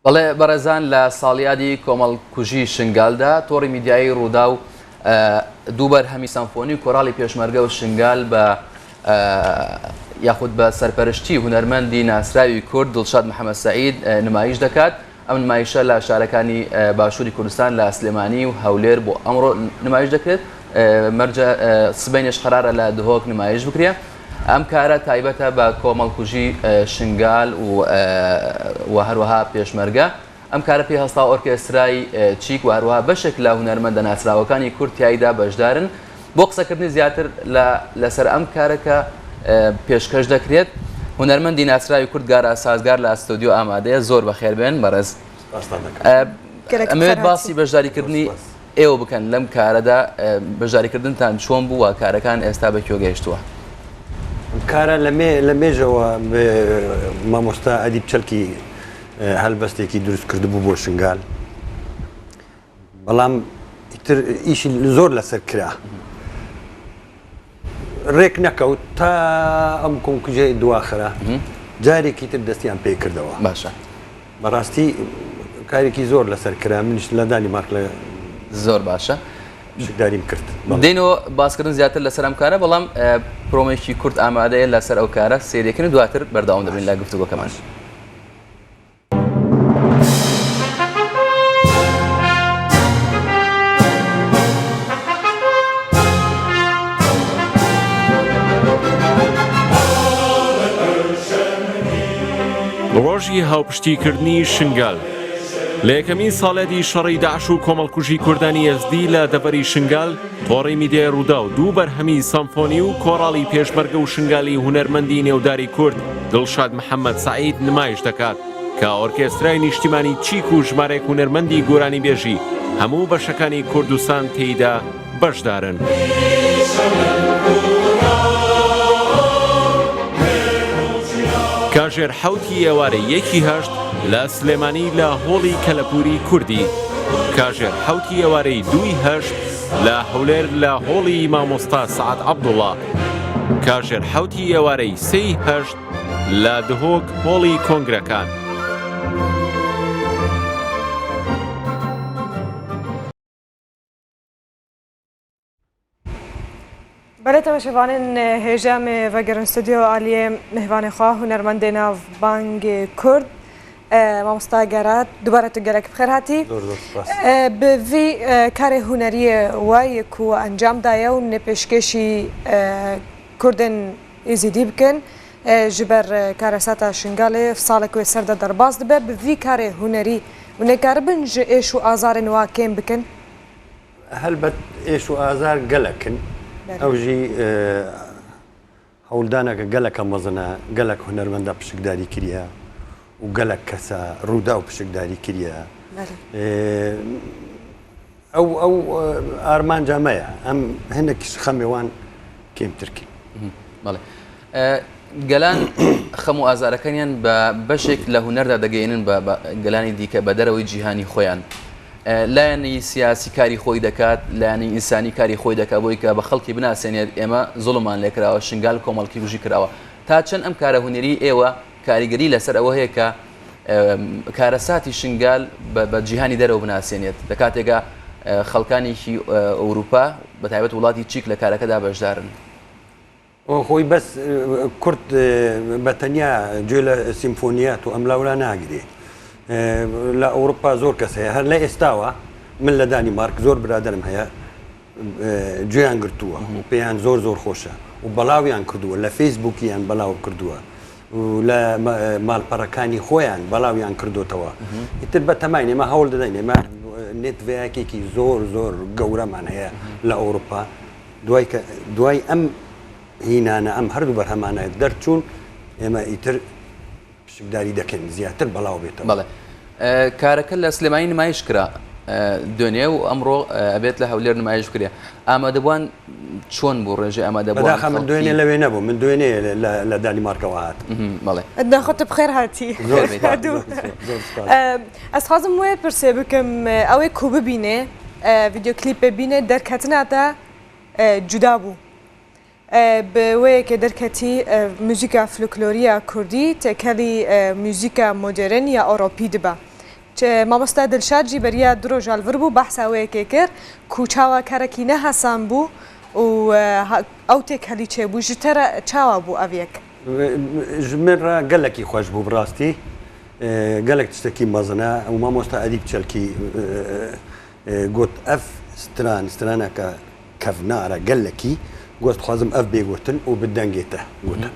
بەڵێ بەڕێزان لە ساڵیادی کۆمەڵکوژی شنگالدا تۆڕی میدیایی ڕووداو دوو بەرهەمی سەمفۆنی و کۆراڵی پێشمەرگە و شنگال بە یاخود بە سەرپەرشتی هونەرمەندی ناسراوی کورد دڵشاد محەممەد سەعید نمایش دەکات ئەم نمایشە لە شارەکانی باشووری کوردستان لە سلێمانی و هەولێر بۆ ئەمڕۆ نمایش دەکرێت مەرجە سبەینێش قەرارە لە دهۆک نمایش بکرێت. ئەم کارە تایبەتە بە کۆمەڵکوژی شنگال و هەروەها پێشمەرگە. ئەم کارە پێی هەستا ئۆرکێسترای چیک و هەروەها بەشێک لە هونەرمەندە ناسراوەکانی کورد تیایدا بەشدارن. بۆ قسەکردنی زیاتر لەسەر ئەم کارە کە پێشکەش دەکرێت، هونەرمەندی ناسراوی کورد گارا سازگار لە ستۆدیۆ ئامادەیە. زۆر بەخێربێن بەڕێز. ئەمەوێت باسی بەشداریکردنی ئێوە بکەن لەم کارەدا بەشداریکردنتان چۆن بوو و کارەکان ئێستا بە کوێ گەیشتووە؟ ئەم کارە لە مێژەوە مامۆستا ئەدیب چەلکی هەلبەستێکی دروست کردبوو بۆ شنگال بەڵام ئیتر ئیشی زۆر لەسەر کرا ڕێک نەکەوت تا ئەم کۆمکوژەی دواخرا جارێکی تر دەستیان پێ کردەوە باشە بەڕاستی کارێکی زۆر لەسەر کرا منیش لە دانیمارک لە زۆر باشە شکداریم کرد دێنەوە باسکردن زیاتر لەسەر ئەم کارە بەڵام پرۆمێکی کورت ئامادەیە لەسەر ئەو کارە سێریەکەن و دواتر بەردەوام دەبین لە گفتوگۆکەمان. ڕۆژی هاوپشتیکردنی شنگال لە یەکەمین ساڵیادی شەڕی داعش و کۆمەڵکوژی کوردانی ئێزدی لە دەڤەری شنگال، تۆڕی میدیای ڕووداو دوو بەرهەمی سەمفۆنی و کۆڕاڵی پێشمەرگە و شنگالی هونەرمەندی نێوداری کورد دڵشاد محەمەد سەعید نمایش دەکات کە ئۆرکێسترای نیشتیمانی چیک و ژمارەیەک هونەرمەندی گۆرانیبێژی هەموو بەشەکانی کوردستان تێیدا بەشدارن. کاژێر حەوتی ئێوارەی یەکی هەشت لە سلێمانی لە هۆڵی کەلەپووری کوردی. کاژێر حەوتی ئێوارەی دووی هەشت لە هەولێر لە هۆڵی مامۆستا سەعد عەبدوڵا. کاژێر حەوتی ئێوارەی سێی هەشت لە دهۆک هۆڵی کۆنگرەکان. بەلێ تەمەشەڤانên hêja me vegerin stûdyo aliyê mêvanê xwe hunermendê nav bangê Kurd mamosta Gerat dubare tu gelek bi xêr hatî. Bi vî karê huneriyê we yê ku we encam daye û nê pêşkêşî Kurdên Êzîdî bikin ji ber karesata Şingalê salek wê ser de derbas dibe bi vî karê hunerî û nêkaribin ji êş û azarên we kêm bikin? Helbet êş û azar gelek in. Ew jî hewldaneke geleke mezin e. Gelek hunermenda pişikdarî kiriye û gelek kesa Rûdaw pişikdarî kiriye. Ew ew armanca me ye. Em hinek ji xemê wan kêmtir kin. Belê. گەلان خەم و ئازارەکانیان بە بەشێک لە هونەردا دەگەیەنن بە گەلانی دیکە بە دەرەوەی جیهانی خۆیان. لایەنی سیاسی کاری خۆی دەکات، لایەنی ئینسانی کاری خۆی دەکات بۆی کە بە خەڵکی بناسێنێت ئێمە زوڵممان لێکراوە، شنگال کۆمەڵکی کوژی کراوە. تا چەند ئەم کارە هونەریی ئێوە کاریگەری لەسەر ئەوە هەیە کە کارەساتی شنگال بە جیهانی دەرەوە بناسێنێت لە کاتێکا خەڵکانێکی ئەوروپا بە تایبەت وڵاتی چیک لە کارەکەدا بەشدارن؟ خۆی بەس کورد بە تەنیا گوێ لە سیمفۆنیات و ئەملاولا ناگرێ. لە ئەوروپا زۆر کەس هەیە هەر لە ئێستاوە من لە دانیمارک زۆر برادەرم هەیە گوێیان گرتووە و پێیان زۆر زۆر خۆشە و بەڵاویان کردووە لە فەیسبووکیان بەڵاو کردووە و لە ماڵپەڕەکانی خۆیان بەڵاویان کردوتەوە ئیتر بە تەماین ئێمە هەوڵ دەدەین ئێمە نێتڤەیەکێکی زۆر زۆر گەورەمان هەیە لە ئەوروپا دوای کە دوای ئەم هینانە ئەم هەردوو بەرهەمانە دەرچوون ئێمە ئیتر پشکداری دەکەین زیاتر بەڵاو بێتەوە. بەڵێ کارەکە لە سلێمانی نمایش کرا دوێنێ و ئەمڕۆ ئەبێت لە هەولێر نمایش بکرێ ئامادەبووان چۆن بوو ڕێژەی ئامادەبووان بەداخە من دوێنێ لەوێ نەبوو من دوێنێ لە دانیمارکەوە هاتم. بەڵێ. داخۆ تو بخێر هاتی. زۆر سپاس زۆر سپاس. ئەز خوازم وێ پرسێ بکم ئەوێ کو ببینێ ڤیدیۆ کلیپێ بینێ دەرکەتنا تە جودا بوو bi wê yekê derketî muzîka folklorîya kurdî têkelî muzîka modern ya ewropî dibe. مامۆستا دلشاد jî beriya du roja li vir bû behsa wê yekê kir ku çawa karekî ne hesan bû û ew têkhelî çêbû ji te re çawa bû ev yek? Ji min re gelekî xweş bû bi rastî. Gelek tiştekî mezin e û mamosta Edîp Çelkî got ev stran straneke kevnar e gelekî got ez dixwazim ev bê gotin û bi dengê te gotin.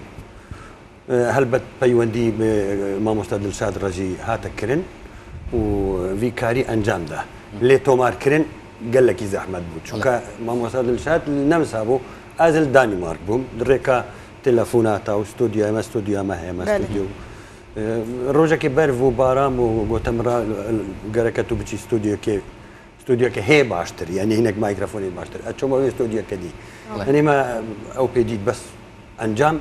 Helbet peywendî bi mamosta Dilşad re jî hate kirin û vî karî encam da. Lê tomarkirin gelekî zehmet bû. Çunke mamosta Dilşad li Nemsa bû, ez li Danîmark bûm. Di rêka telefona ta û stûdyoya me, stûdyoya me heye, me stûdyo. Rojekê berf bû, baran bû, gote min re gerek e tu biçî stûdyoyekê, stûdyoyeke hê baştir, yanî hinek mîkrofonên baştir. Ez çûm wê stûdyoyeke dî. Yanî me ew pê dît bes encam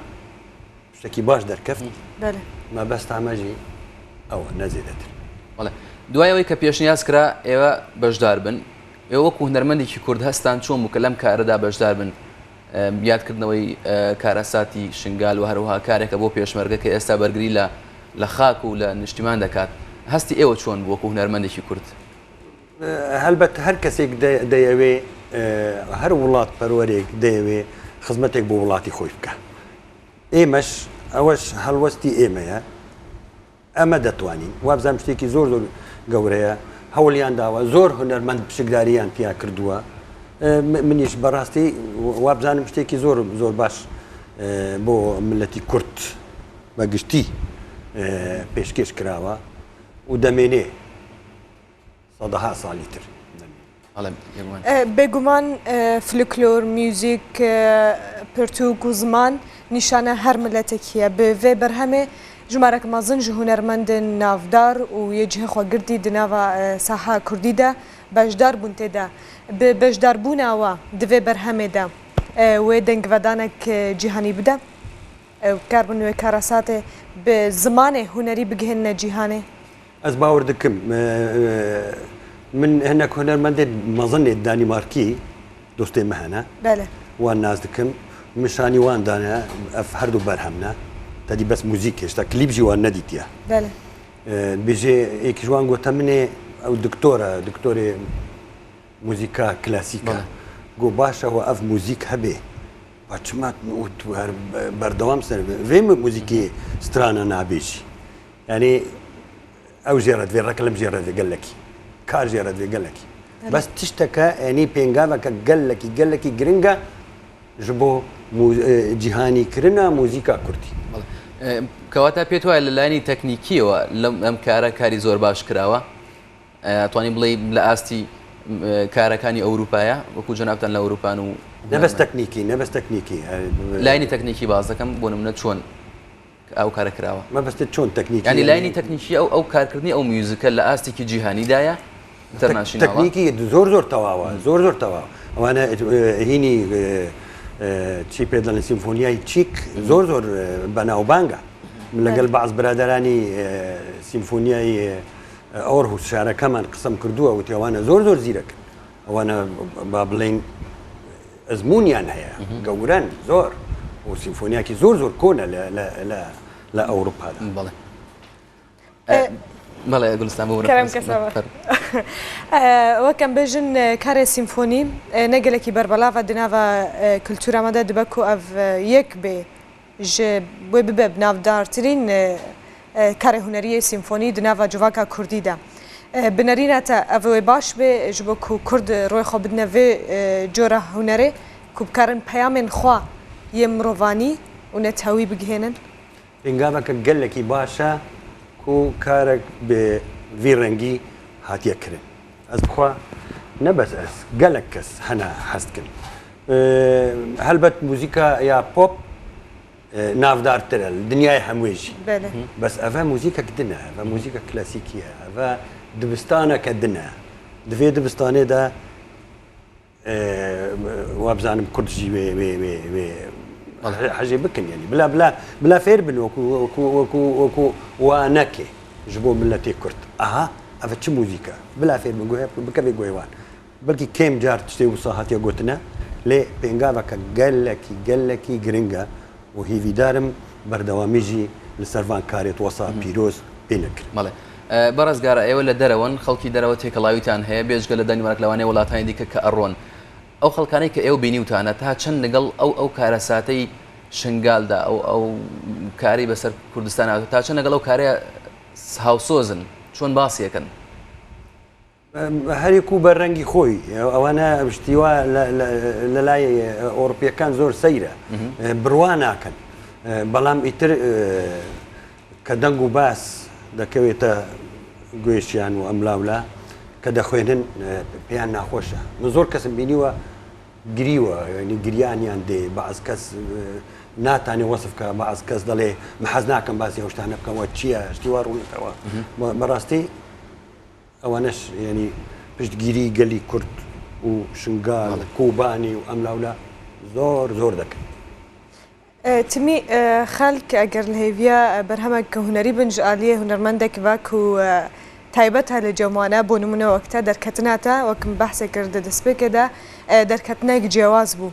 Tiştekî baş derkeft. Belê. Mebesta me jî ew e, ne zêdetir. Belê. دوای ئەوەی کە پێشنیاز کرا ئێوە بەشدار بن، ئێوە وەکو هونەرمەندێکی کورد هەستان چۆن بوو کە لەم کارەدا بەشدار بن؟ یادکردنەوەی کارەساتی شنگال و هەروەها کارێکە بۆ پێشمەرگە کە ئێستا بەرگری لە لە خاک و لە نیشتیمان دەکات. هەستی ئێوە چۆن بوو وەکو هونەرمەندێکی کورد؟ هەلبەت هەر کەسێک دەیەوێ هەر وڵات پەروەرێک دەیەوێ خزمەتێک بۆ وڵاتی خۆی بکە. ئێمەش ئەوەش هەڵوەستی ئێمەیە، ئەمە دەتوانین، وابزانم شتێکی زۆر زۆر گەورەیە، هەوڵیان داوە، زۆر هونەرمەند پشکداریان تیا کردووە، منیش بەڕاستی وابزانم شتێکی زۆر زۆر باش بۆ ملەتی کورد بە گشتی پێشکێش کراوە و دەمێنێ. سەدەها ساڵی تر بێگومان فلکلۆر، میوزیک، پرتوک و زمان نیشانە هەر ملەتێکیە. bi vê berhemê jimarek mezin ji hunermendên navdar û yê cihê xwe girtî di nava saha kurdî de beşdar bûn tê de. Bi beşdarbûna we di vê berhemê de wê dengvedanek cîhanî bide. Ew bikarbin wê karesatê bi zimanê hunerî bigihênine cîhanê. Ez bawer dikim min hinek hunermendên mezin ê Danîmarkî dostên me hene. Belê. Wan nas dikim. Min şanî wan dane ev her du berhem ne. Te dî bes muzîk hêşta klîp jî wan nedîtiye. Belê. Dibêje yekî ji wan gote min ê ew diktor e, diktorê muzîka klasîk e. Got baş e ev muzîk hebe. Pa çima tu her berdewam ser vê muzîkê strana nabêjî. Yanî ew jê re divê reklam jê re divê gelekî. Kar jê re divê gelekî. Bes tişteke yanî pêngaveke gelekî gelekî giring e ji bo cîhanîkirina muzîka kurdî. Kewata پێت وایە لە لایەنی تەکنیکیەوە لەم کارە کاری زۆر باش کراوە؟ ئەتوانی بڵێی لە ئاستی کارەکانی ئەوروپایە وەکو جەنابتان لە ئەوروپان و نە بەس تەکنیکی نە بەس تەکنیکی لایەنی تەکنیکی باس دەکەم بۆ نمونە چۆن ئەو کارە کراوە؟ مەبەستت چۆن تەکنیکی؟ یانی لایەنی تەکنیکی ئەو ئەو کارکردنی ئەو میوزیکە لە ئاستێکی جیهانیدایە international ە؟ تەکنیکی زۆر زۆر تەواوە زۆر زۆر تەواوە ئەوانە هینی چی پێ دەڵێن سیمفۆنیای چیک زۆر زۆر بەناوبانگە من لەگەڵ بەعز برادەرانی سیمفۆنیای ئۆرهوس شارەکەمان قسەم کردووە وتی ئەوانە زۆر زۆر زیرەکن ئەوانە با بڵێین ئەزمونیان هەیە گەورەن زۆر و سیمفۆنیاکی زۆر زۆر کۆنە لە ئەوروپادا. بەڵێ بەڵێ گوڵستان بۆ کەرەم کەسەوە وەک ئەم بێژن کارێ سیمفۆنی نەگەلێکی بەربەلاڤە دناڤە کلتورامەدە دبە کو ئەڤ یەک بێ Ji wê bibe navdartirîn karê hunerî yê sîmfonî di nava civaka kurdî de. Bi nerîna te ev wê baş bê ji bo ku kurd royê xwe bidine vê cora hunerê ku bikarin peyamên xwe yê mirovanî û netewî bigihênin? Pêngaveke gelekî baş e ku karek bi vî rengî hatiye kirin. Ez bi xwe ne bes ez, gelek kes hene hez dikin. Helbet muzîka ya pop navdartir e li dinyayê hemûyê jî. Bes ev e muzîkek din e, ev e muzîka klasîkî ye, ev e dibistaneke din e. Di vê dibistanê de wa bizanim kurd jî wê wê wê wê hejê bikin yanî bila bila bila fêr bin wekû wekû wekû wekû wa neke ji bo miletê kurd. Aha ev e çi muzîk e? Bila fêr bin guhê bikeve guhê wan. Belkî kêm car tiştê wisa hatiye gotine lê pêngaveke gelekî gelekî giring e û hêvîdar im berdewamî jî li ser van karê wisa pîroz bêne kirin. Belê. بەڕێز گارە ئێوە لە دەرەوەن، خەڵکی دەرەوە تێکەڵاویتان هەیە، بێجگە لە دانیمارک لەوانەیە وڵاتانی دیکە کە ئەڕۆن. ئەو خەڵکانەی کە ئێوە بینیوتانە تا چەند لەگەڵ ئەو ئەو کارەساتەی شنگالدا ئەو ئەو کارەی بەسەر کوردستان هاتووە تا چەند لەگەڵ ئەو کارەیە هاوسۆزن چۆن باسی ئەکەن؟ هەریەک و بە رەنگی خۆی ئەوانە شتی وا لە لای ئەوروپیەکان زۆر سەیرە بڕوا ناکەن بەڵام ئیتر کە دەنگ و باس دەکەوێتە گوێشیان و ئەملاولا کە دەخوێنن پێیان ناخۆشە من زۆر کەسم بینیوە گریوە یانی گریانیان دێ بەعز کەس ناتانێ وەسف کە بەعز کەس دەڵێ من حەز ناکەم باسی ئەو شتانە بکەم وە چییە شتی وا ڕوونەتەوە بەڕاستی ئەوانەش یانی پشتگیری گەلی کورد و شنگال و کۆبانی و ئەملاولا زۆر زۆر دەکەن. تمی خەلک ئەگەر لە هێڤیا بەرهەمەک هونەری بن ژ ئالیێ هونەرمەندەک ڤە کو تایبەتە لە جەموانە بۆ نمونە وەک تە دەرکەتنا تە وەک م بەحسێ کرد دە دەسپێکێ دە دەرکەتنەک جیاواز بوو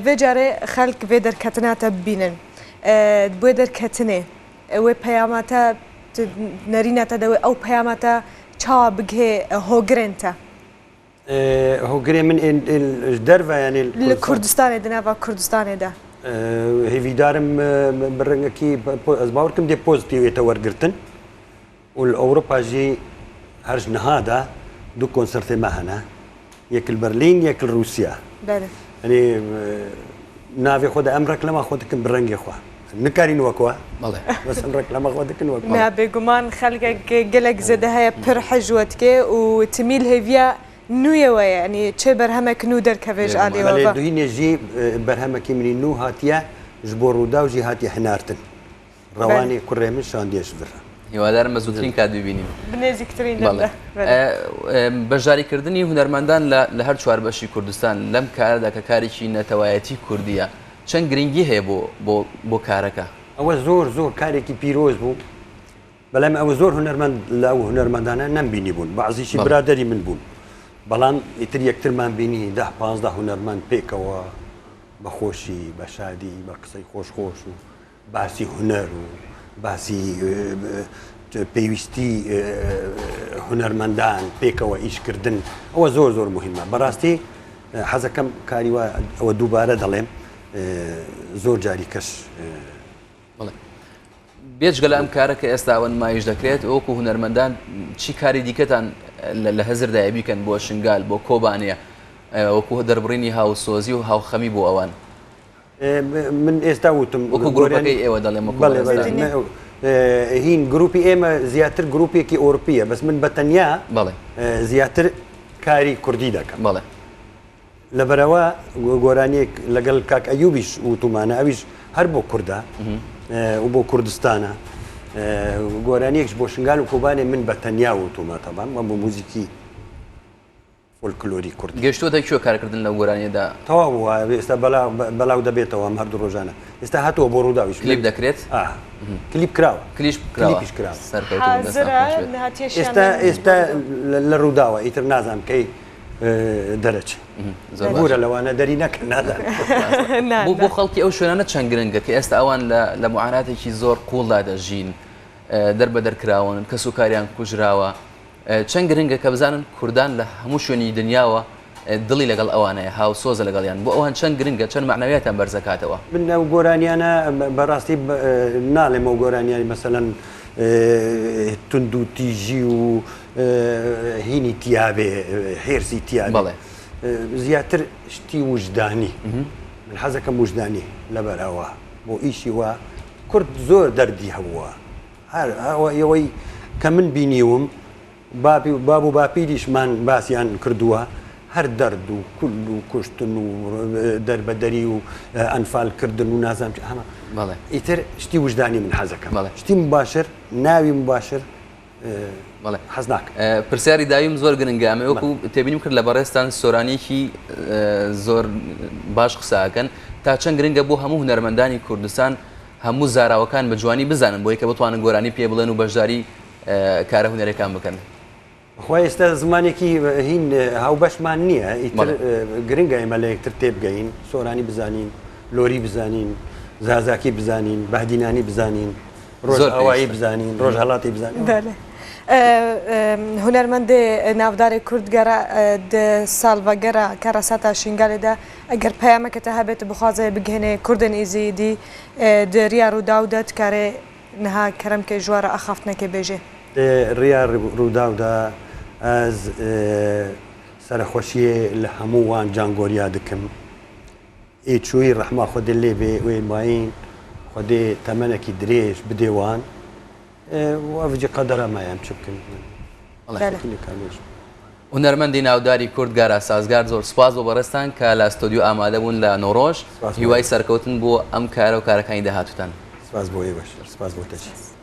ڤێ جارێ خەلک ڤێ دەرکەتنا تە ببینن بوێ دەرکەتنێ وێ پەیاما تە نەرینا تە دە وێ ئەو پەیاما تە چاوا بگهێ هۆگرێن تە. هۆگرێ من ji derve yanî li Kurdistanê di nava Kurdistanê de. Hêvîdarim bi rengekî ez bawer dikim dê pozîtîv wê te wergirtin û li Ewropa jî her ji niha de du konsertê me hene yek li Berlîn yek li Rûsya. Belê. Yanî navê xwe de em reklama xwe dikin bi rengê xwe. Nikarîn wek we. Belê. Bes em reklama xwe dikin wek we. Na bêguman xelkek gelek zêde heye pir hej we dike û timî li hêviya nûyê we ye. Yanî çê berhemek nû derkeve ji aliyê we Belê ve. duhînê jî berhemekî min î nû hatiye ji bo Rûdaw jî hatiye hinartin. Rewanê kurê min şandiye ji vir re. هیوادارم بە زووترین کات بیبینیم. bi nêzîktirîn dem de. بەشداریکردنی هونەرمەندان لە هەر چوار بەشی کوردستان لەم کارەدا کە کارێکی نەتەوایەتی کوردییە چەند گرنگی هەیە بۆ بۆ بۆ کارەکە؟ ئەوە زۆر زۆر کارێکی پیرۆز بوو بەلام ئەوە زۆر هونەرمەند لە ئەو هونەرمەندانە نەمبینی بوون بەعزیشی برادەری من بوون بەڵام ئیتر یەکترمان بینی دە پانزدە هونەرمەند پێکەوە بە خۆشی بە شادی بە قسەی خۆش خۆش و باسی هونەر و باسی پێویستی هونەرمەندان پێکەوە ئیشکردن ئەوە زۆر زۆر مهمە بەڕاستی حەزەکەم کاری وا ئەوە دووبارە دەڵێم زۆر جاری کەش. بەڵێ بێجگە لە ئەم کارە کە ئێستا ئەوە نمایش دەکرێت وەکو هونەرمەندان چی کاری دیکەتان لە هزردایە بیکەن بۆ شنگال بۆ کۆبانێ وەکو دەربڕینی هاوسۆزی و هاوخەمی بۆ ئەوان؟ من ئێستا وتم وەکو گروپەکەی ئێوە دەڵێم وەکو بەڵێ هین گروپی ئێمە زیاتر گروپێکی ئەوروپیە بەس من بە تەنیا بەڵێ زیاتر کاری کوردی دەکەم بەڵێ لەبەرەوە گۆرانیەک لەگەڵ کاک ئەیوبیش وتومانە ئەویش هەر بۆ کوردە و بۆ کوردستانە گۆرانیەکش بۆ شنگال و کۆبانێ من بە تەنیا وتومە تەبان وە بۆ موزیکی فۆلکلۆری کوردی. گەیشتووەتە کوێ کارکردن لەو گۆرانییەدا؟ تەواو بووە ئێستا بەلاو دەبێتەوە ئەم هەردوو ڕۆژانە ئێستا هاتووە بۆ ڕووداویش. کلیپ دەکرێت؟ ئا کلیپ کراوە. کلیش کراوە. کلیپیش کراوە. سەرکەوتوو بن دەستتان حازرە خۆش بێت. هاتیە ئێستا شیان ئێستا لە ڕووداوە ئیتر نازانم کەی دەرەچێ. زۆر باشە. بورە لەوانە دەری نەکەن نازانم. نا بۆ نا. خەڵکی ئەو شوێنانە چەند گرنگە کە ئێستا ئەوان لە لە موعاناتێکی زۆر قووڵدا دەژین، دەربەدەر کراون، کەسوکاریان کوژراوە، چەند گرنگە کە بزانن کوردان لە هەموو شوێنی دنیاوە دڵی لەگەڵ ئەوانەیە، هاوسۆزە لەگەڵیان، بۆ ئەوان چەند گرنگە، چەند مەعنەویاتیان بەرزەکاتەوە. من ئەو گۆرانیانە بەڕاستی ناڵێم ئەو گۆرانیانی مەسەلەن توندوتیژی و هینی تیابێ حێرسی تیابێ بەڵێ. زیاتر شتی وجدانی من حەزەکەم وجدانی لەبەر ئەوە بۆ ئیشی وا کورد زۆر دەردی هەبووە هەر ئەوەی کە من بینیوم بابی باب و باپیریشمان باسیان کردووە هەر دەرد و کول و کوشتن و دەربەدەری و ئەنفال کردن و نازانم چی ئەمە بەڵێ. ئیتر شتی وجدانی من حەزەکەم بەڵێ. شتی مباشر ناوی مباشر بەڵێ. حەز ناکەم. پرسیاری داویم زۆر گرنگە ئەمە وەکو تێبینیم کرد لە بەڕێزتان سۆرانیەکی زۆر باش قسە ئەکەن تا چەند گرنگە بۆ هەموو هونەرمەندانی کوردستان هەموو زاراوەکان بە جوانی بزانن بۆی کە بتوانن گۆرانی پێ بڵێن و بەشداری کارە هونەرەکان بکەن. خوا ئێستا زمانێکی هین هاوبەشمان نییە ئیتر گرنگە ئێمە لە یەکتر تێبگەین سۆرانی بزانین لۆری بزانین زازاکی بزانین بەهدینانی بزانین ڕۆژئاوایی بزانین ڕۆژهەڵاتی بزانین. بەلێ. هونەرمەندێ ناودارێ کورد گەرا د ساڵڤەگەرا کارەساتا شینگالێ دە ئەگەر پەیامەکە تە هەبێت بخوازێ بگهێنێ کوردێن ئیزیدی د ریا رووداو دە تکارێ نها کەرەم کێ ژوارە ئاخافتنەکێ بێژێ. د ریا رووداو دە ئەز سەرەخوەشیێ لە هەموو وان جانگۆریا دکم. ئێ چووی رەحما خودێ لێ بێ وێ مایین خودێ تەمەنەکی درێژ بدێ وان. ئەڤ قەدەرە مایە ئەم چ بکەین؟ هونەرمەندی ناوداری کورد گارا سازگار زۆر سوپاس بۆ بەڕێزتان کە لە ستۆدیۆ ئامادە بوون لە نۆڕۆژ هیوای سەرکەوتن بۆ ئەم کارە و کارەکانی داهاتووتان. سپاس بۆ ئێوەش سپاس بۆ تەچی.